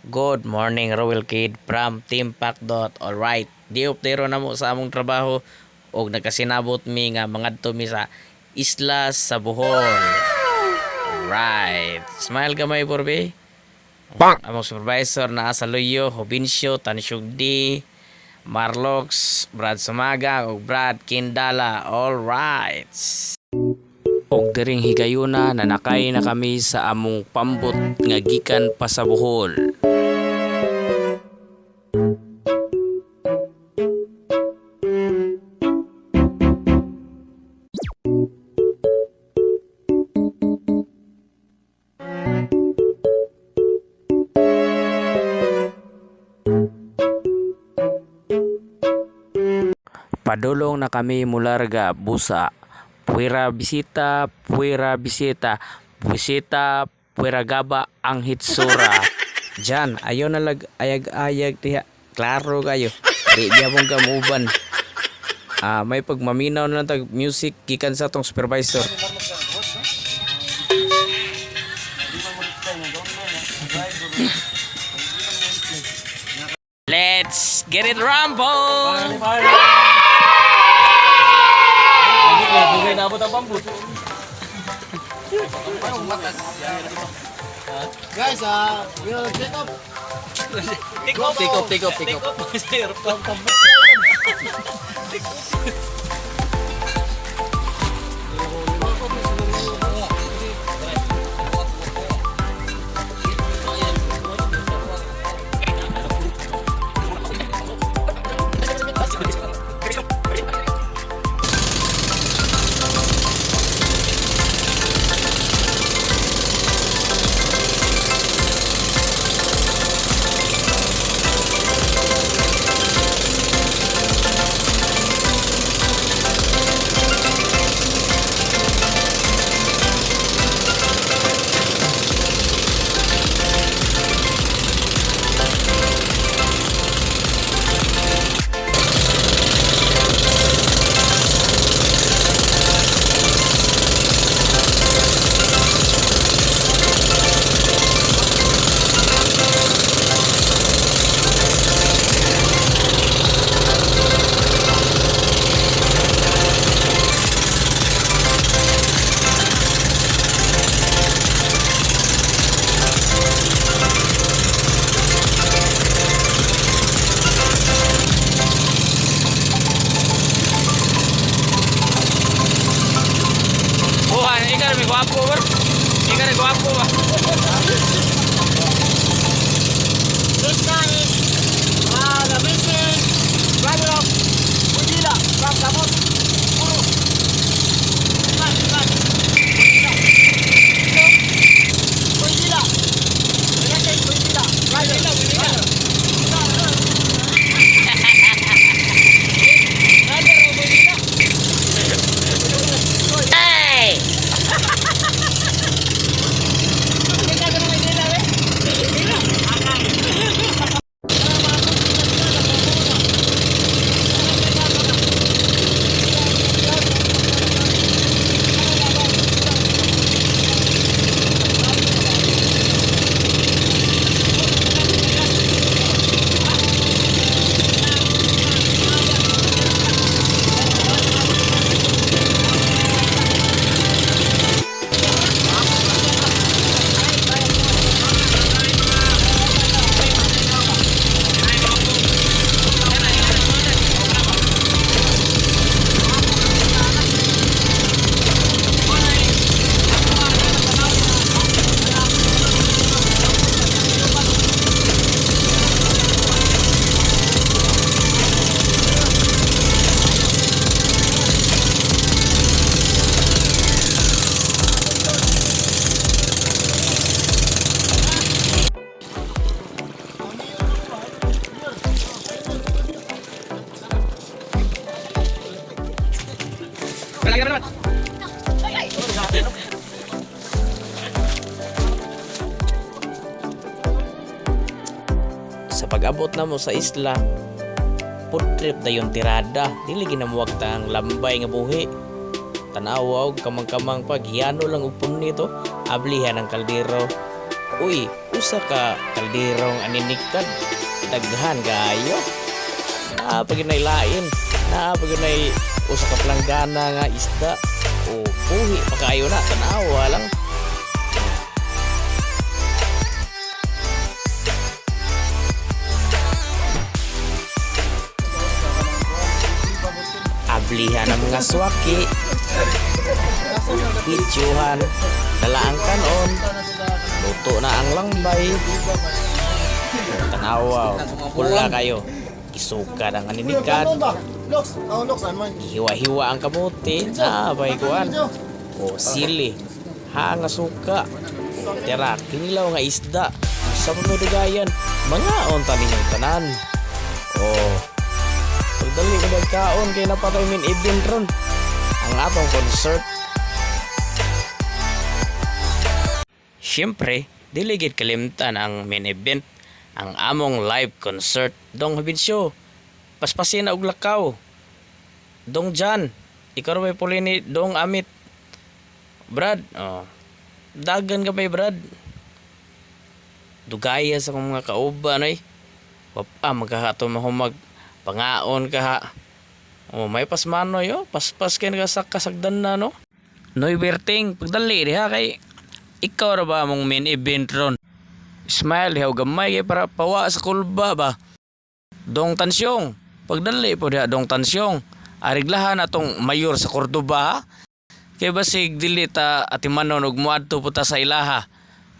Good morning, Royal Kid from Team Pacdot. Alright, diop dero na mo sa among trabaho og nagkasinabot mi nga mangadto mi sa isla sa Bohol. Right. Smile gamay, Borbe. Bang! Among supervisor naa sa Luyo, Jovencio, Tansyug D, Marlox, Brad Sumaga ug Brad Kindala. Alright. Og diring higayuna nanakay na kami sa among pambot nga gikan pa sa Bohol. Padulong na kami mularga busa. Puwera bisita, puwera bisita, bisita, puwera gaba ang hitsura. Diyan, ayaw na lag ayag-ayag diha. Klaro kayo. Di gyapon ka muuban. May pagmaminaw na lang tag music gikan sa tong supervisor. Let's get it rumble! Guys, we'll take off. Take off, take off, take off, take off. Oh, ikaw may gwapo ba? Ikaw may gwapo ba? This one is the Mrs. Brother of Manila from Davao. Puro. This one, this one. Manila. Manila. Manila. Brother. Brother. Brother of Manila. Hey! Sa pag-abot na mo sa isla, food trip na yung tirada. Dili ginamuwag ta ang lambay nga buhi. Tanawa og kamang-kamang pag hiyano lang upon nito, ablihan ang kaldero. Uy, Usa ka kalderong aninikad. Daghan kaayo. Naa pa gyud lain. Naa pa gyud usa ka planggana nga isda. O puhi pa kaayo na, tanawa lang. Ablihan ang mga swaki. Videohan, dala ang kanon, luto na ang langbay. Tanawa, pula kayo. Isukad ang aninikad, Lox, oh, Lox, ano man? hiwa-hiwa ang kamote, ah, bay kuan. O sili, hanga suka. O tira, kinilaw nga isda. Sa pamidugayan, mga unta ninyong tanan. O, pagdali ko nagkaon kay napatay min event ron. Ang atong concert. Siyempre, dili gid kalimtan ang main event, ang among live concert. Dong Habincio, paspasin na og lakaw. Dong Jan, ikaw ra may puli ni Dong Amit. Brad, oh. Dagan ka pa Brad. Dugaya sa akong mga kauban ay. Wapa magkakato mahumag pangaon ka ha. Oh, may pasmanoy oh, paspas kay nagasak kasagdan na no. Noy Berting, pagdali diha kay ikaw ra ba mong main event ron? Smile diha og gamay kay para pawa sa kulba ba. Dong Tansyong, pagdali po diha Dong Tansyong. Ariglahan atong mayor sa Cordoba ha. Kay basig dili ta atimanon og moadto po ta sa ilaha.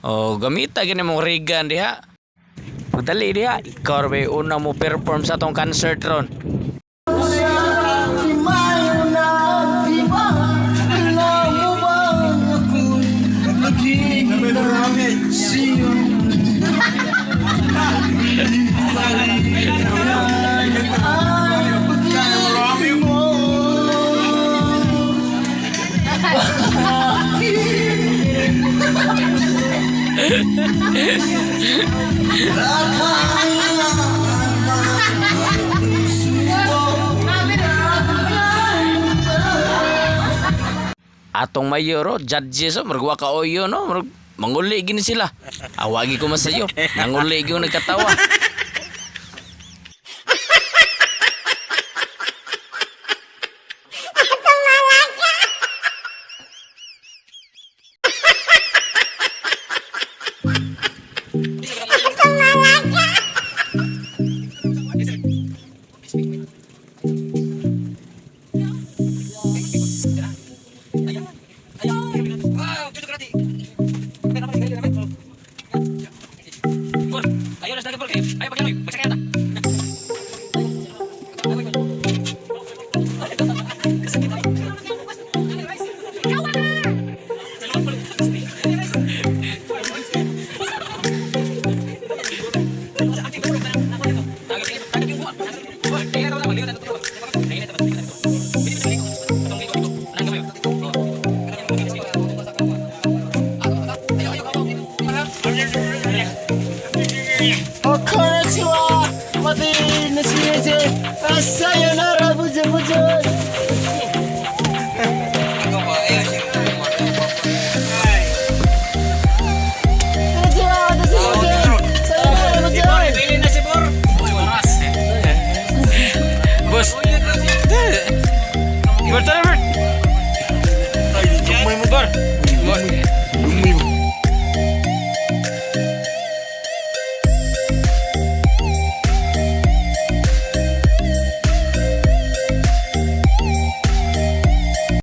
O gamita gani mong rigan diha. Pagdali diha, ikaw ra bay una mo perform sa atong concert ron. Atong mayor oh, judges oh, murag wa ka oyo no, murag manguli gini sila. Awagi ko masayo, nanguli gyud nagkatawa. Oh, konnichiwa! Mati na siya. Sayonara!